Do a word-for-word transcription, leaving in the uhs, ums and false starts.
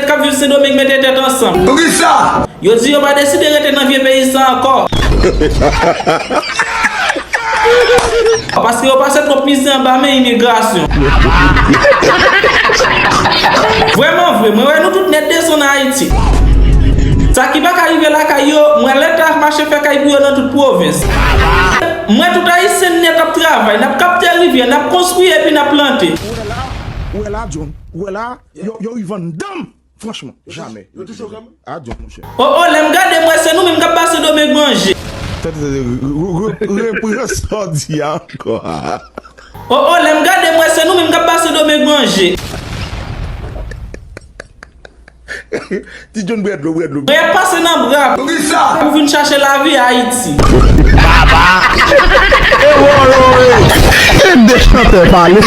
k ap viv Sendomeng mete tèt ansanm. Poukisa? Yo di yo pa deside rete nan vye peyi sa ankò. Paske yo pase twòp mizè anba men imigrasyon. Vrèman vre, mwen wè nou tout nèt desann Ayiti. Sa ki pa ka rive lakay yo, mwen lè ta mache fè kay pou yo nan tout pwovens. Mwen tout ayisyen nèt ap travay, n ap kapte rivyè, n ap konstwi epi n ap plante. Ou wè la, John, ou wè la, yo, yo rive anndan m. Franchman, jamè. Yo touche w kanmenm? A, John, monchè. O o, lè m gade m wè se nou menm k ap ba Sendomeng manje. Tande, tande, repran sa w di a ankò. O o, lè m gade m wè se nou menm k ap ba Sendomeng manje. Ti John, bwè dlo, bwè dlo. Mwen ap pase nan bra. Poukisa? Pou vin chache lavi Ayiti. E de chantè pale.